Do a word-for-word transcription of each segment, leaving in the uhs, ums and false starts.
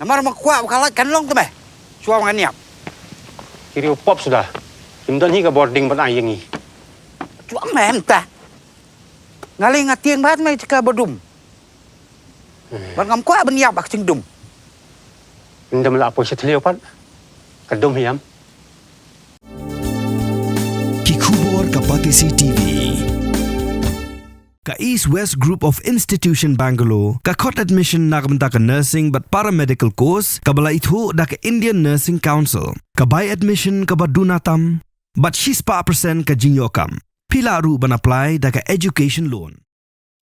Namar ma kwah ba ka lait kan long te me. Shuwa ngan ïap. Ki riew pop suda. Kim don hi ka bording ban ai ïa ngi. Chuang me mynta. Nga lei nga tieng bad me jaka ba dum. Bad ngam kwah ban ïap bad ka jingdum. Ynda me la poi sha thliew pat. Ka dum hiam. Ki khubor ka Batesi T V. Ka East West Group of Institution Bangalore ka khot admission na ka bynta ka nursing bad paramedical course kaba la ithuh da ka Indian Nursing Council. Ka bai admission kaba duna tam bad shispah percent ka jingïoh kam. Phi lah ruh ban apply da ka education loan.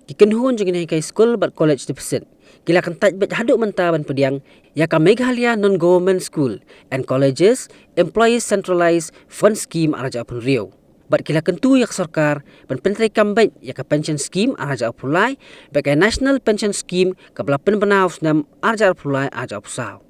Ki kynhun jong ki nonghikai skul bad college deficit ki la kyntait beit haduh mynta ban pdiang ïa ka Meghalaya Non-Government School and Colleges Employees Centralized Fund Scheme ar hajar arphew hynriew. Bad ki la kyntu ïa ka sorkar ban pyntreikam beit ïa ka pension scheme ar hajar arphew lai bad ka National Pension Scheme kaba la pynbna ha u snem ar hajar arphew lai ar hajar arphew saw.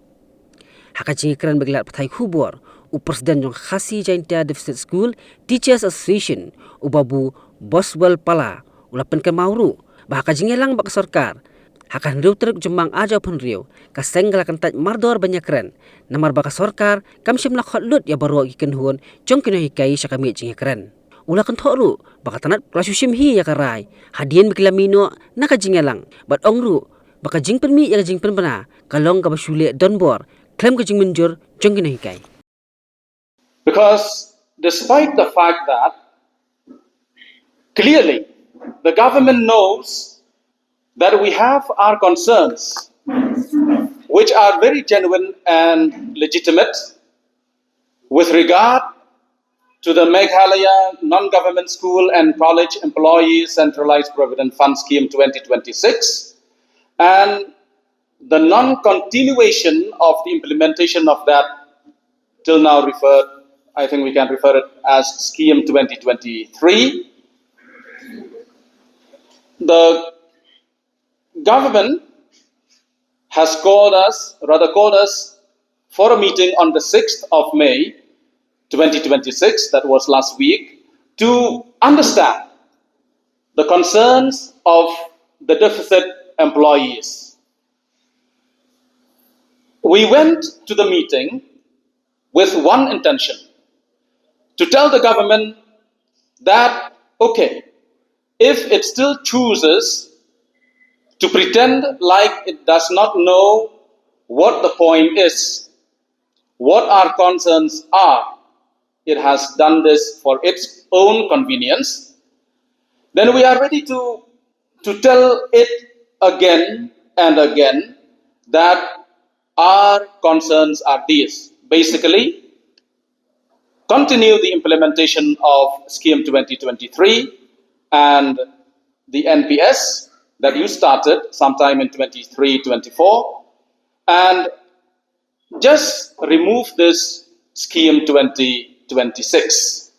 Ha ka jingïakren bad ki lad pathai khubor, u President jong ka Khasi Jaintia Deficit School Teachers Association, u Babu Boswell Pala, u la pynkynmaw ruh ba ha ka jingïalang bad ka sorkar, ha ka hynriew tarik Jymmang ar hajar arphew hynriew, ka seng ka la kyntait mardor ban ïakren, namar ba ka sorkar kam shym la khot lut ïa baroh ki kynhun jong ki nonghikai sha ka miej jingïakren. U la kynthoh ruh ba ka tnat ka la shu shim hi ïa ka rai hadien ba ki la mih noh na ka jingïalang, bad ong ruh ba ka jingpynmih ïa ka jingpynbna ka long kaba shu leh donbor khlem ka jingmynjur jong ki nonghikai. Because despite the fact that clearly the government knows that we have our concerns, which are very genuine and legitimate, with regard to the Meghalaya Non-Government School and College Employees Centralized Provident Fund Scheme twenty twenty-six and the non-continuation of the implementation of that till now referred, I think we can refer it as Scheme twenty twenty-three. The government has called us, rather called us for a meeting on the sixth of May twenty twenty-six, that was last week, to understand the concerns of the deficit employees. We went to the meeting with one intention, to tell the government that, okay, if it still chooses to pretend like it does not know what the point is, what our concerns are, it has done this for its own convenience, then we are ready to, to tell it again and again that our concerns are these. Basically, continue the implementation of Scheme twenty twenty-three and the N P S that you started sometime in twenty-three twenty-four, and just remove this Scheme twenty twenty-six.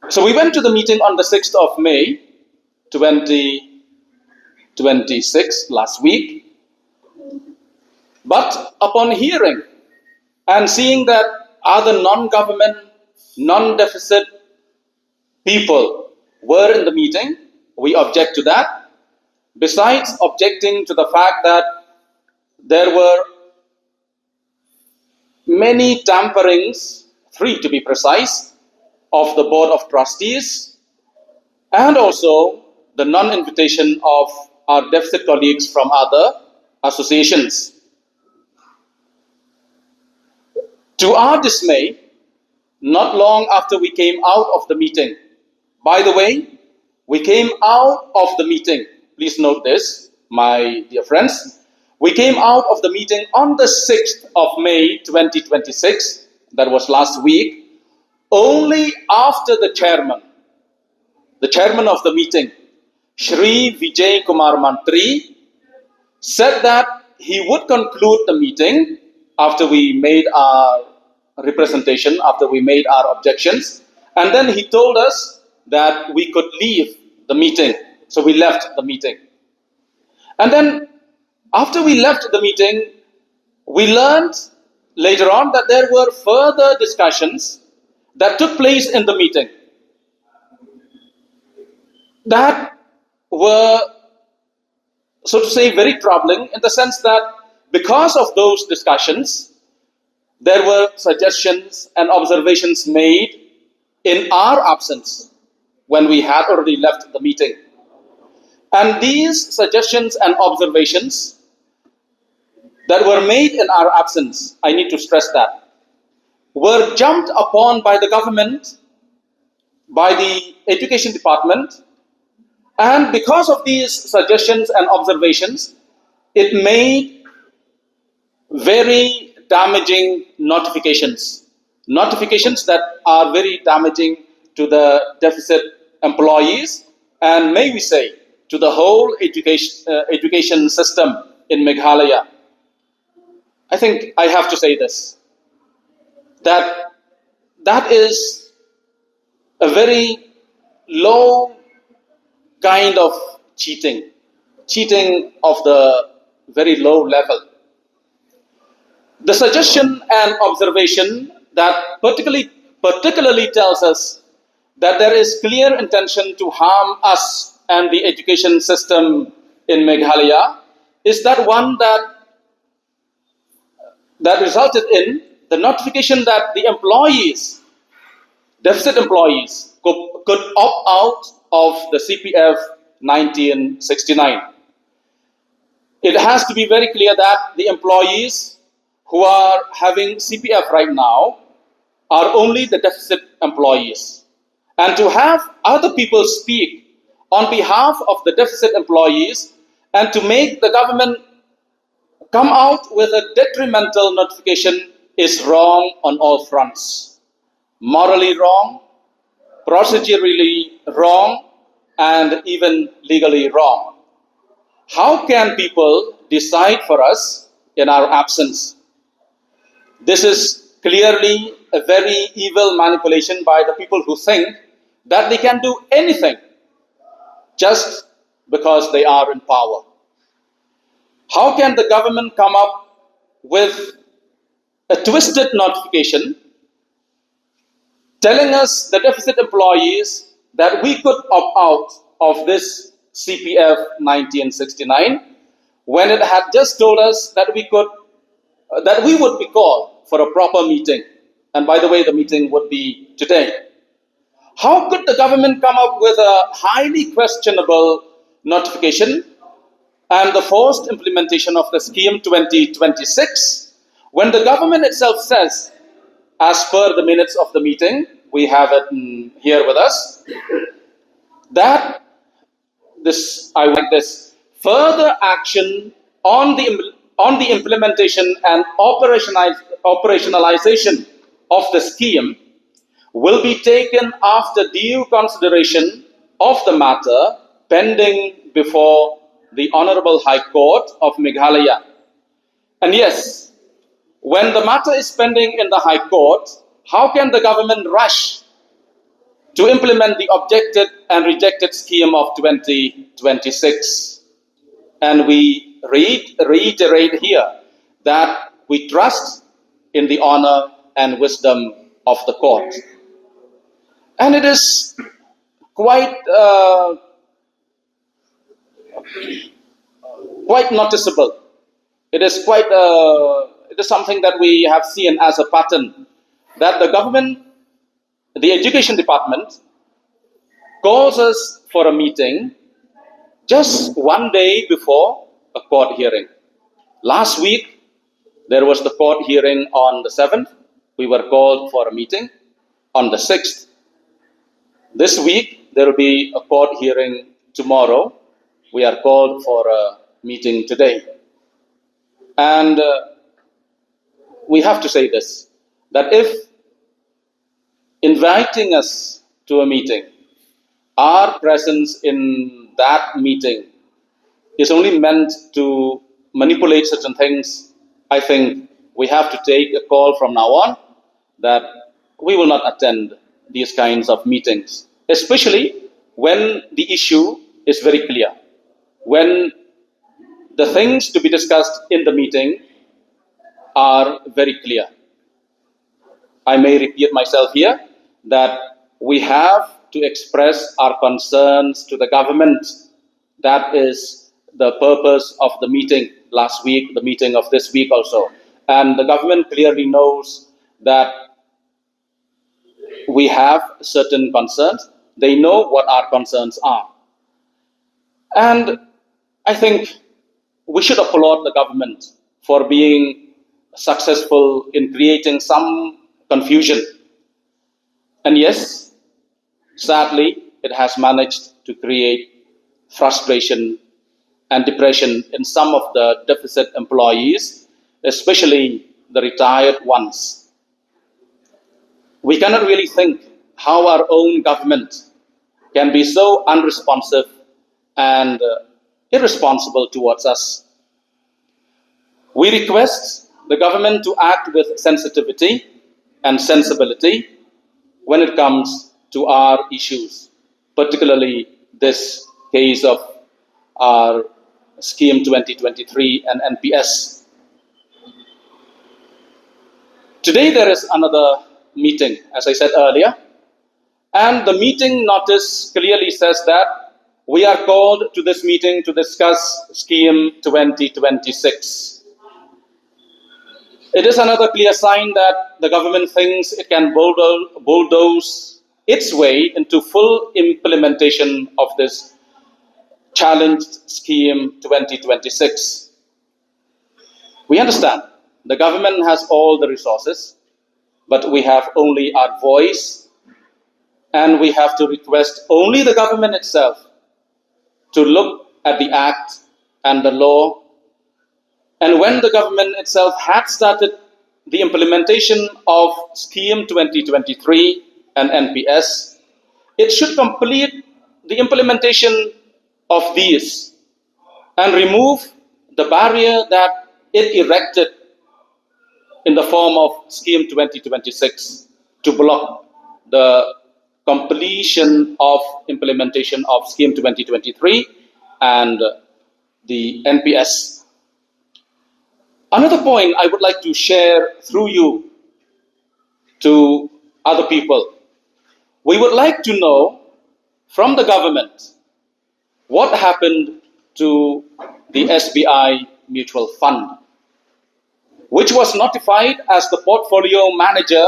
So we went to the meeting on the sixth of May twenty twenty-six, last week. But upon hearing and seeing that other non-government, non-deficit people were in the meeting, we object to that. Besides objecting to the fact that there were many tamperings, three to be precise, of the Board of Trustees, and also the non-invitation of our deficit colleagues from other associations. To our dismay, not long after we came out of the meeting, by the way, we came out of the meeting. Please note this, my dear friends. We came out of the meeting on the sixth of May twenty twenty-six, that was last week, only after the chairman, the chairman of the meeting, Shri Vijay Kumar Mantri, said that he would conclude the meeting after we made our representation, after we made our objections, and then he told us that we could leave the meeting. So we left the meeting. And then after we left the meeting, we learned later on that there were further discussions that took place in the meeting that were, so to say, very troubling, in the sense that Because of those discussions, there were suggestions and observations made in our absence when we had already left the meeting. And these suggestions and observations that were made in our absence, I need to stress that, were jumped upon by the government, by the education department, and because of these suggestions and observations, it made very damaging notifications. Notifications that are very damaging to the deficit employees and, may we say, to the whole education, uh, education system in Meghalaya. I think I have to say this, that that is a very low kind of cheating, cheating of the very low level. The suggestion and observation that particularly, particularly tells us that there is clear intention to harm us and the education system in Meghalaya is that one that that resulted in the notification that the employees, deficit employees, could, could opt out of the C P F nineteen sixty-nine. It has to be very clear that the employees who are having C P F right now are only the deficit employees. And to have other people speak on behalf of the deficit employees and to make the government come out with a detrimental notification is wrong on all fronts. Morally wrong, procedurally wrong, and even legally wrong. How can people decide for us in our absence? This is clearly a very evil manipulation by the people who think that they can do anything just because they are in power. How can the government come up with a twisted notification telling us, the deficit employees, that we could opt out of this C P F nineteen sixty-nine when it had just told us that we could, uh, that we would be called for a proper meeting? And by the way, the meeting would be today. How could the government come up with a highly questionable notification and the forced implementation of the scheme twenty twenty-six when the government itself says, as per the minutes of the meeting, we have it, mm, here with us, that this, I want this further action on the im- on the implementation and operationalize, operationalization of the scheme will be taken after due consideration of the matter pending before the Honorable High Court of Meghalaya. And yes, when the matter is pending in the High Court, how can the government rush to implement the objected and rejected scheme of twenty twenty-six? And we re- reiterate here that we trust in the honor and wisdom of the court. And it is quite, uh, quite noticeable. It is quite, uh, it is something that we have seen as a pattern, that the government, the education department, calls us for a meeting just one day before a court hearing. Last week, there was the court hearing on the seventh. We were called for a meeting on the sixth. This week, there will be a court hearing tomorrow. We are called for a meeting today. And, uh, we have to say this, that if inviting us to a meeting, our presence in that meeting is only meant to manipulate certain things, I think we have to take a call from now on that we will not attend these kinds of meetings, especially when the issue is very clear, when the things to be discussed in the meeting are very clear. I may repeat myself here that we have to express our concerns to the government. That is the purpose of the meeting. last week, the meeting of this week also. And the government clearly knows that we have certain concerns. They know what our concerns are. And I think we should applaud the government for being successful in creating some confusion. And yes, sadly, it has managed to create frustration and depression in some of the deficit employees, especially the retired ones. We cannot really think how our own government can be so unresponsive and uh, irresponsible towards us. We request the government to act with sensitivity and sensibility when it comes to our issues, particularly this case of our Scheme twenty twenty-three and N P S. Today there is another meeting, as I said earlier, and the meeting notice clearly says that we are called to this meeting to discuss Scheme twenty twenty-six. It is another clear sign that the government thinks it can bulldo-, bulldoze its way into full implementation of this challenged Scheme twenty twenty-six. We understand the government has all the resources, but we have only our voice, and we have to request only the government itself to look at the act and the law. And when the government itself had started the implementation of Scheme twenty twenty-three and N P S, it should complete the implementation of these and remove the barrier that it erected in the form of Scheme twenty twenty-six to block the completion of implementation of Scheme twenty twenty-three and the N P S. Another point I would like to share through you to other people. We would like to know from the government what happened to the S B I Mutual Fund, which was notified as the portfolio manager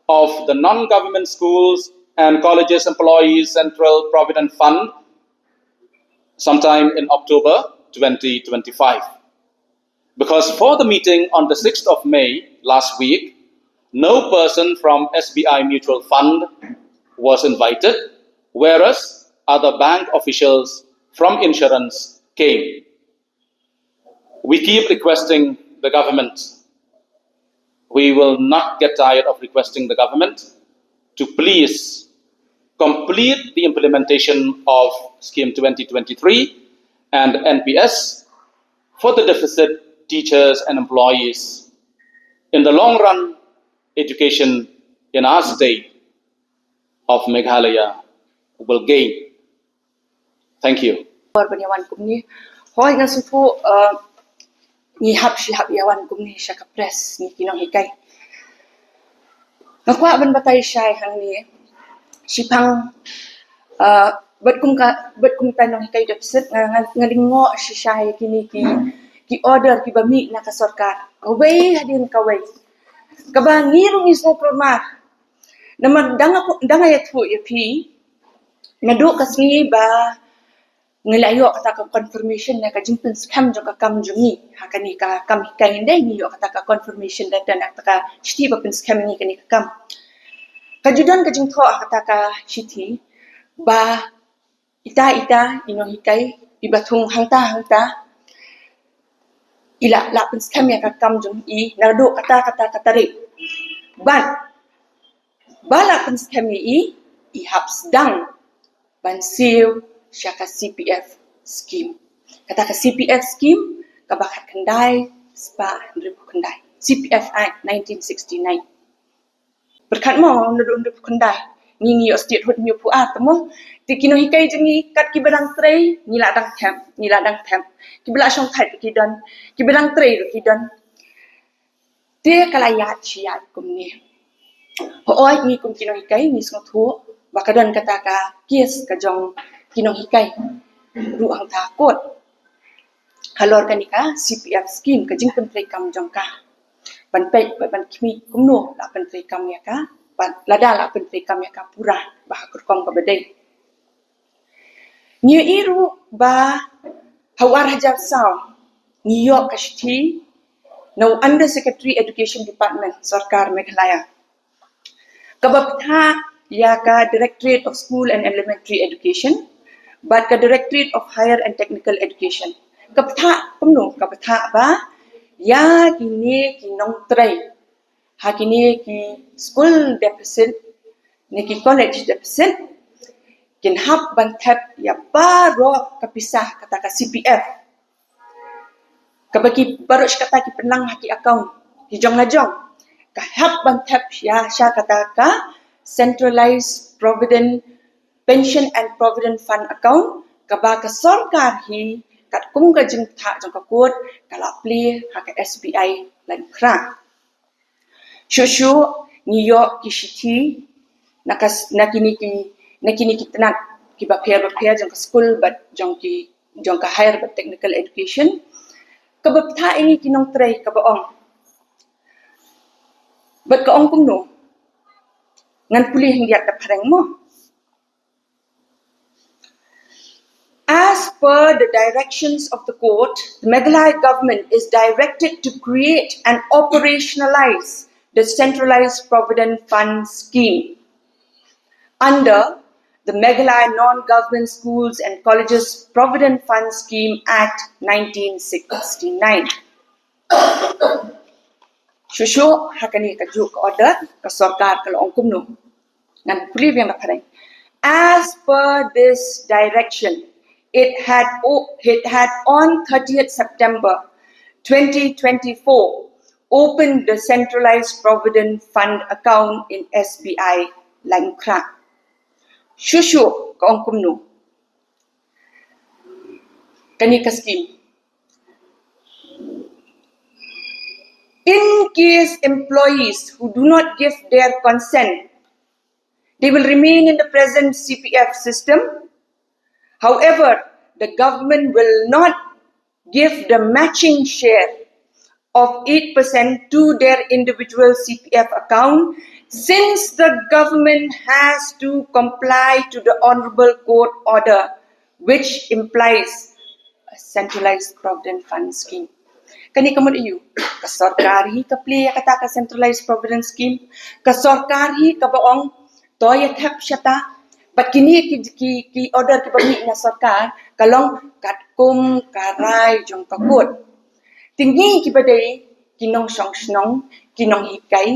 of the Non-Government Schools and Colleges Employees Central Provident Fund sometime in October twenty twenty-five. Because for the meeting on the sixth of May last week, no person from S B I Mutual Fund was invited, whereas other bank officials from insurance came. We keep requesting the government. We will not get tired of requesting the government to please complete the implementation of Scheme twenty twenty-three and N P S for the deficit teachers and employees. In the long run, education in our state of Meghalaya will gain. Thank you. Por ban ïa wan kumne. Hoi, nga sngewthuh, uh, ngi hap shi hap ïa wan kumne sha ka press, ngi ki nonghikai. Nga kwah ban batai shai hangne. Shipang, uh, bad kum ka, bad kum ka nonghikai deficit, nga, nga, nga lyngngoh shi shai kine ki, ki order kiba mih na ka sorkar. Kawei hadien kawei. Kaba ngi ruh ngi sngew kulmar. Namar dang nga, dang nga ïathuh ïa phi, naduh ka sngi ba ngi la ïoh kata ka confirmation na ka jingpynskhem jong ka kam jong ngi ha kane ka kam hikai, ngi ïoh kata ka confirmation letter na kata ka shithi ba pynskhem ngi kane ka kam. Ka ju don ka jingthoh ha kata ka shithi ba ita ita i nonghikai iba thung hangta hangta i la, la pynskhem ïa ka kam jong i naduh kata kata ka tarik. Bad ba la pynskhem ïa i, i hap sdang ban siew sha ka C P F scheme. Kata ka C P F scheme kaba khatkhyndai spah hynriewphew khyndai, C P F Act nineteen sixty-nine. Pyrkhat mo, naduh hynriewphew khyndai ngi, ngi ïoh statehood hynñiewphew ar te mo. Te ki nonghikai jong ngi kat kiba dang trei ngi la dang them, ngi la dang them. Kiba la shongthait ruh ki don, kiba dang trei ruh ki don. Te ka la ïaid shi ïaid kumne. Hooid, ngi kum ki nonghikai ngi sngewthuh ba ka don kata ka case ka jong ki nonghikai ruh hangta ha court. halor kane ka C P F scheme, ka jingpyntreikam jong ka. Ban peit, ban, ban khmih kumno la pyntreikam ïa ka, ban lada la pyntreikam ïa ka pura bad ha ka rukom kaba dei. Ngi ïohi ruh ba ha u ar hajar saw ngi ïoh ka shithi na u Under Secretary Education Department, Sorkar Meghalaya, kaba bthah ïa ka Directorate of School and Elementary Education bad ka Directorate of Higher and Technical Education. Ka bthah kumno? Ka bthah ba ïa kine ki nongtrei ha kine ki school deficit ne ki college deficit kin hap ban thep ïa baroh ka pisa kata ka C P F, kaba ki baroh shi katta ki pynlang ha ki account ki jong la jong, ka hap ban thep ïa sha kata ka Centralized Provident, Pension and Provident Fund account, kaba ka sorkar hi katkum ka jingbthah jong ka kot ka la plie ha ka S B I Laitumkhrah. Shuh shuh ngi ïoh ki shithi na ka, na kine ki, na kine ki tnat kiba pher bapher jong ka school bad jong ki, jong ka higher bad technical education, kaba bthah ïa ngi ki nongtrei, kaba ong, bad ka ong kumno? Ngan pule hynrei da phareng mo. As per the directions of the court, the Meghalaya government is directed to create and operationalize the Centralized Provident Fund Scheme under the Meghalaya Non-Government Schools and Colleges Provident Fund Scheme Act nineteen sixty-nine. Shuh shuh ha kane kajuh ka order ka sorkar ka la ong kumno. Ngan pule biang da phareng. As per this direction, it had o-, it had on thirtieth September twenty twenty-four opened the Centralized Provident Fund account in S B I Laitumkhrah. Shuh shuh ka ong kumno kane ka scheme. In case employees who do not give their consent, they will remain in the present C P F system. However, the government will not give the matching share of eight percent to their individual C P F account, since the government has to comply to the Honorable Court order, which implies a Centralized Provident Fund Scheme. Kane ka mut aiu? Ka sorkar hi ka plie ïa kata ka Centralized Provident Scheme. Ka sorkar hi kaba ong to ïa thep shata. Bad kine ki, ki, ki order kiba mih na sorkar ka long katkum ka rai jong ka kot. Te ngi kiba dei ki nongshong shnong, ki nonghikai,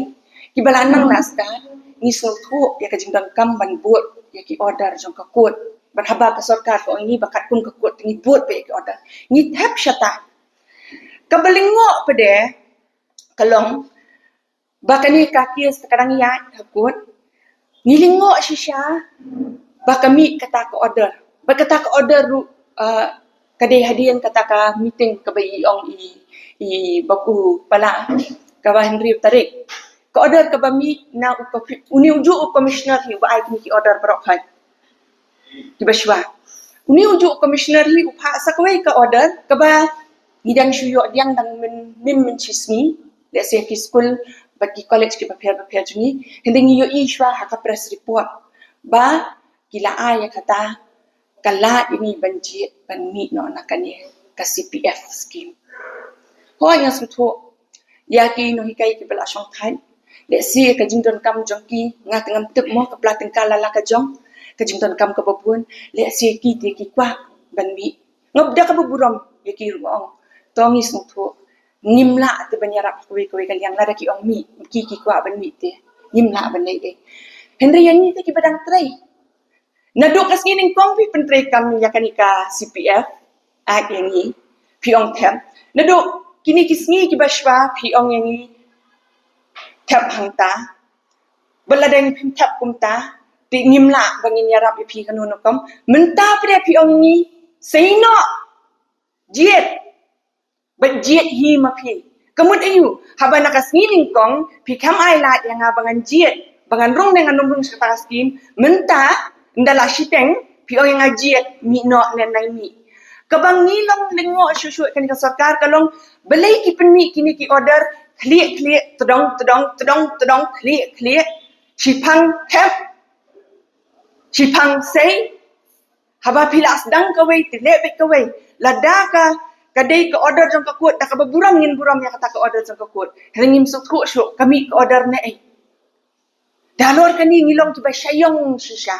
kiba la nang na star, ngi sngewthuh ïa ka jingdonkam ban bud ïa ki order jong ka kot. Bad haba ka sorkar ka ong ïa ngi ba katkum ka kot te ngi bud beit ïa ki order, ngi thep shata. Kaba lyngngoh pat de ka long ba kane ka case ka dang ïaid ha kot. Ngi lyngngoh shisha ba ka mih kata ka order. Ba kata ka order ruh, uh, ka dei hadien kata ka meeting kaba i ong i, i Bah Ku Pala, kaba hynriew tarik. Ka order kaba mih na u ko-, une ujuh u commissioner hi uba ai kine ki order baroh khoit kiba shuwa. Une ujuh u commissioner hi u phah sa kawei ka order kaba ngi dang shu ïoh biang dang myn, myn, myn shi sngi. Lehse ki skul bad ki college kiba pher bapher jong ngi, hynrei ngi ïohi shuwa ha ka press report ba ki la ai ïa kata ka lad ïa ngi ban jied ban mih noh na kane ka C P F scheme. Hooid, nga sngewthuh ïa ki nonghikai kiba la shongthait. Lehse ka jingdonkam jong ki, nga te ngam tip mo ka pla tyngka la la ka jong, ka jingdonkam kaba bun. Lehse ki te ki kwah ban mih. Nga da kaba burom ïa ki ruh, ong to ngi sngewthuh, ngim lah te ban ïarap kawei kawei ka liang lada ki ong mih, ki, ki kwah ban mih te ngim lah ban leh ei. Hynrei ïa ngi te kiba dang trei, naduh ka sngi nyngkong phi pyntreikam ïa kane ka C P F, ai ïa ngi, phi ong thep. Naduh kine ki sngi kiba shuwa phi ong ïa ngi thep hangta. Ba lada ngi phim thep kumta te ngim lah ba ngin ïarap ïa phi kano kano rukom. Mynta pat de phi ong ïa ngi, seisoh jied. Bad jied hi ma phi. Ka mut aiu? Haba na ka sngi nyngkong phi khlem ai lad ïa nga ba ngan jied, ba ngan rung ne ngan ym rung sha kata ka scheme. Mynta ynda la shiteng phi ong ïa nga jied, mih noh ne nai mih. Kaba ngi long lyngngoh shuh shuh kane ka sorkar ka long, balei ki pynmih kine ki order khlieh khlieh, tdong tdong tdong tdong, khlieh khlieh, shipang thep, shipang sei. Haba phi la sdang kawei te leh beit kawei. Lada ka, ka dei ka order jong ka court, da kaba burom ngin burom ïa kata ka order jong ka court. Hynrei ngim sngewthuh shuh ka mih ka order ne ei. Da halor kane ngi long kiba shaiong shisha.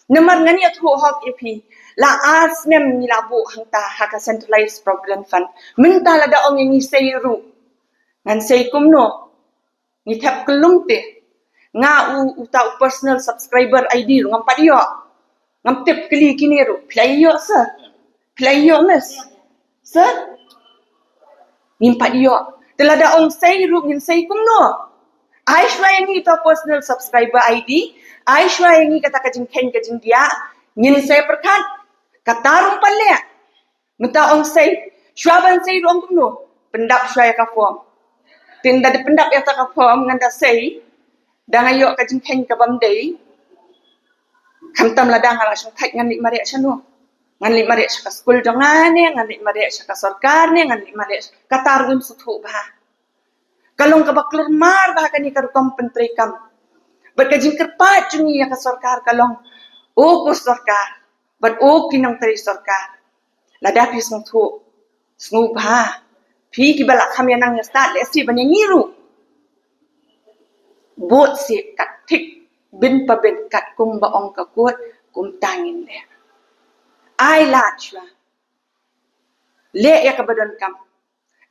Namar ngan ïathuh hok ïa phi, la ar snem ngi la buh hangta ha ka Centralized Provident Fund. Mynta lada ong ïa ngi sei ruh, ngan sei kumno? Ngi thep kyllum te. Nga u, uta u personal subscriber I D ruh ngam pat ïoh. Ngam tip kylli kine ruh. Phi la ïoh sir? Phi la ïoh miss? Sir? Ngim pat ïoh. Te lada ong sei ruh ngin sei kumno? Ai shuwa ïa ngi uta personal subscriber I D. Ai shuwa ïa ngi kata ka jingkheiñ ka jingdiah. Ngin sei pyrkhat. Kata ruh ngim pat leh. Mynta ong sei, shuwa ban sei ruh ong kumno? Pyndap shuwa ïa ka form. Te ynda da pyndap ïa ka form ngan da sei, da nga ïoh ka jingkheiñ ka bym dei. Khamtam lada nga la shongthait ngan leit mareh shano? Ngan leit mareh sha ka skul jong nga ne, ngan leit mareh sha ka sorkar ne, ngan leit mareh sha, kata ruh ngim sngewthuh bha. Ka long kaba klur mar bha kane ka rukom pyntreikam. Bad ka jingkyrpad jong ngi ïa ka sorkar ka long, o ko sorkar, bad o ki nongtrei sorkar, lada phi sngewthuh, sngewbha, phi kiba la kham ïa nang ïa stad lehse ban ïa ngi ruh, bud seh kat thik, bynta bynta kat kumba ong ka court, kumta ngin leh. Ai lad shuwa. Leh ïa kaba donkam.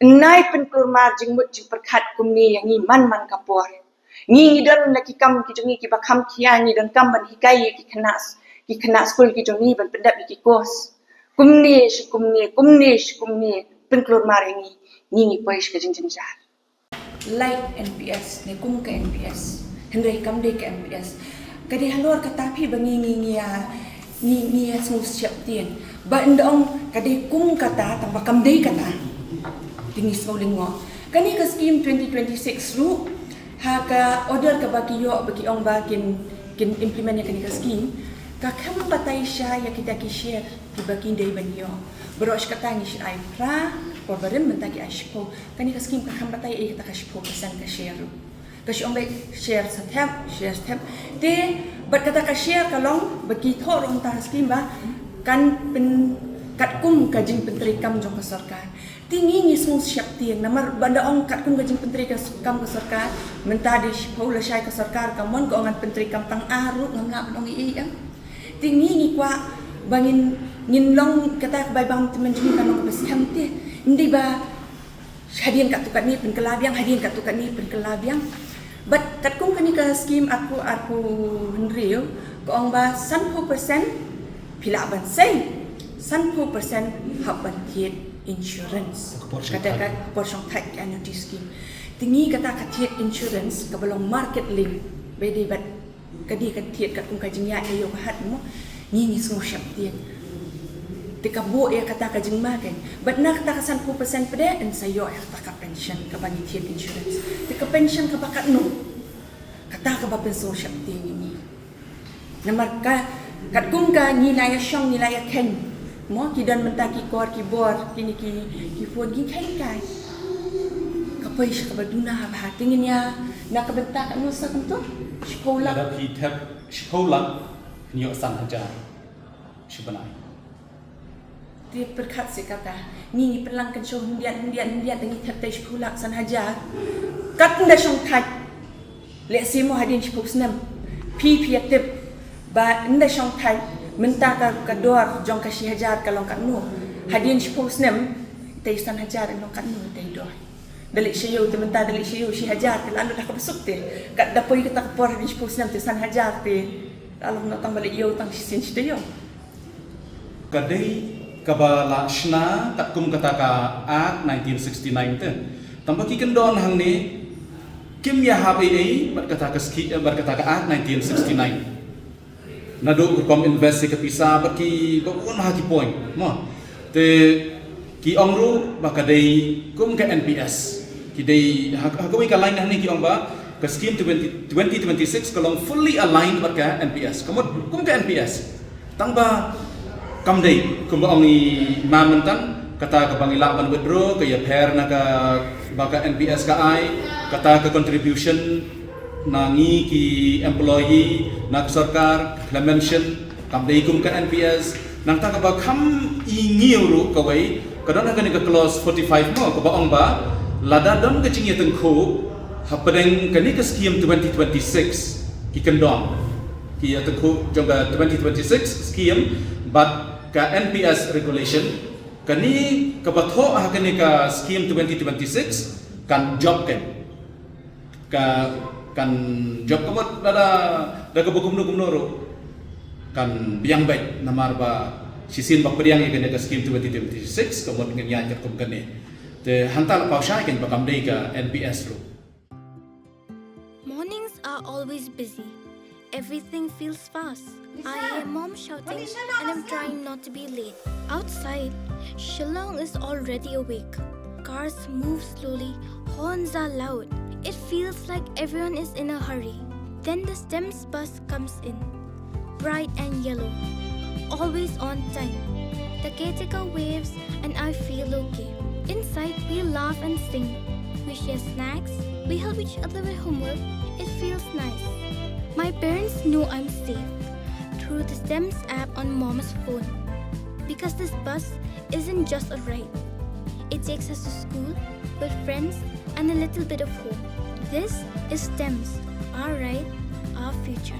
Nai pynklur mar jingmut jingpyrkhat kumne ïa ngi man man ka por. Ngi ngi don la ki kam ki jong ngi kiba kham khia, ngi donkam ban hikai ïa ki khynnah, ki khynnah skul ki jong ngi ban pyndap ïa ki course. Kumne shi kumne, kumne shi kumne, pynklur mar ïa ngi, ngi ngi poi sha ka jingjynjar. Like N P S ne kum ka N P S. Hynrei kam dei ka N P S. Ka dei halor kata phi ba ngi ngi ngi ïa, ngi ngi ïa sngew sheptieng. Ba ynda ong ka dei kum kata tang ba kam dei kata, te ngi sngew lyngngoh. Kane ka scheme twenty twenty-six ruh, ha ka order kaba ki ïoh ba ki ong ba kin, kin implement ïa kane ka scheme, ka kham batai sha ïa kita ki sher kiba ki dei ban ïoh. Baroh shi katta ngi shu ai phra, por barim mynta ki ai shiphew. Kane ka scheme ka kham batai ei kata ka shiphew percent ka sher ruh. Ka shu ong beit sher sa thep, sher sa thep. Te bad kata ka sher ka long ba ki thoh ruh mynta ka scheme ba kan pyn, katkum ka jingpyntreikam jong ka sorkar. Te ngi ngi sngew sheptieng namar ba da ong katkum ka jingpyntreikam ka sorkar, mynta dei shiphew, lashai ka sorkar ka mon ka ong ngan pyntreikam tang ar ruh ngam lah ban ong ei ei. Te ngi ngi kwah ba ngin, ngin long kata ka bai bam tymmen jong ngi kan long kaba skhem te. Ym dei ba hadien katto katne pynkylla biang, hadien katto katne pynkylla biang. Bad katkum kane ka scheme arphew, arphew hynriew, ka ong ba sanphew percent phi lah ban sei, sanphew percent hap ban thied insurance. Ka por shongthait. Kata ka por shongthait ka annuity scheme. Te ngi kata ka thied insurance kaba long market link, ba dei bad ka dei ka thied katkum ka jingïaid ïa ka hat mo, ngi ngi sngew sheptieng. Te ka buh ïa kata ka jingma kein. Bad na kata ka sanphew percent pat de yn sa ïoh ïa kata ka pension kaba ngi thied insurance. Te ka pension kaba katno? Kata kaba pynsngew sheptieng ïa ngi. Namar ka, katkum ka ngi la ïa shong, ngi la ïa kheiñ. Mo, ki don mynta ki kor ki bor, kine ki, ki phone, ki kheiñ kai. Ka poi sha kaba duna bha, te ngin ïa, na ka bynta katno sa kumto? Shiphew lak. Lada phi thep shiphew lak, phin ïoh san hajar shi bnai. Te pyrkhat seh kata, ngi ngi pynlang kynshew hyndiat hyndiat hyndiat, ngi thep tei shiphew lak san hajar. Kat ynda shongthait. Lehse mo hadien shiphew snem. Phi phi ïa tip ba ynda shongthait mynta ka, ka dor jong ka shi hajar ka long katno. Hadien shiphew snem tei san hajar long katno tei dor. Da leit sha ïew te mynta da leit sha ïew shi hajar te la lut ha kaba suk te. Kat da poi kata ka por hadien shiphew snem te san hajar te la long noh tang ba leit ïew tang shisien shi taïew. Ka dei kaba la shna katkum kata ka Act nineteen sixty-nine te. Tang ba ki kyndon hangne kim ïahap ei ei bad kata ka ski, eh, bad kata ka Act nineteen sixty-nine. Naduh ka rukom invest ïa ka pisa bad ki ba bun ha ki point mo. Te ki ong ruh ba ka dei kum ka N P S. Ki dei ha, ha kawei ka line hangne ki ong ba ka scheme twenty, twenty twenty-six ka long fully aligned bad ka N P S. Ka mut kum ka N P S. Tang ba Kam dei kumba ong i ma mynta, kata kaba ngi lah ban withdraw ka ïapher na kaba ka N P S ka ai, kata ka contribution na ngi ki employee na ka sorkar, ka mention, kam dei kum ka N P S, nangta kaba kham i ngi ruh kawei, ka don ha kane ka clause forty-five mo, kaba ong ba lada don ka jingïatyngkhuh hapdeng kane ka scheme twenty twenty-six, ki kyndon ki ïatyngkhuh jong ka twenty twenty-six scheme bad ka N P S regulation, kane kaba thoh ha kane ka scheme twenty twenty-six kan jop kan, ka kan jop ka mut da da da kaba kumno kumno ruh kan biang beit, namar ba shisien ba pdiang ïa kane ka scheme twenty twenty-six ka mut ngin ïaid katkum kane. Te hangta la paw shai kan ba kam dei ka N P S ruh. Mornings are always busy. Everything feels fast. I hear mom shouting and I'm trying not to be late. Outside, Shillong is already awake. Cars move slowly, horns are loud. It feels like everyone is in a hurry. Then the STEMS bus comes in. Bright and yellow. Always on time. The caretaker waves and I feel okay. Inside, we laugh and sing. We share snacks. We help each other with homework. It feels nice. My parents know I'm safe through the STEMS app on mom's phone. Because this bus isn't just a ride, it takes us to school, with friends, and a little bit of home. This is STEMS, our ride, our future.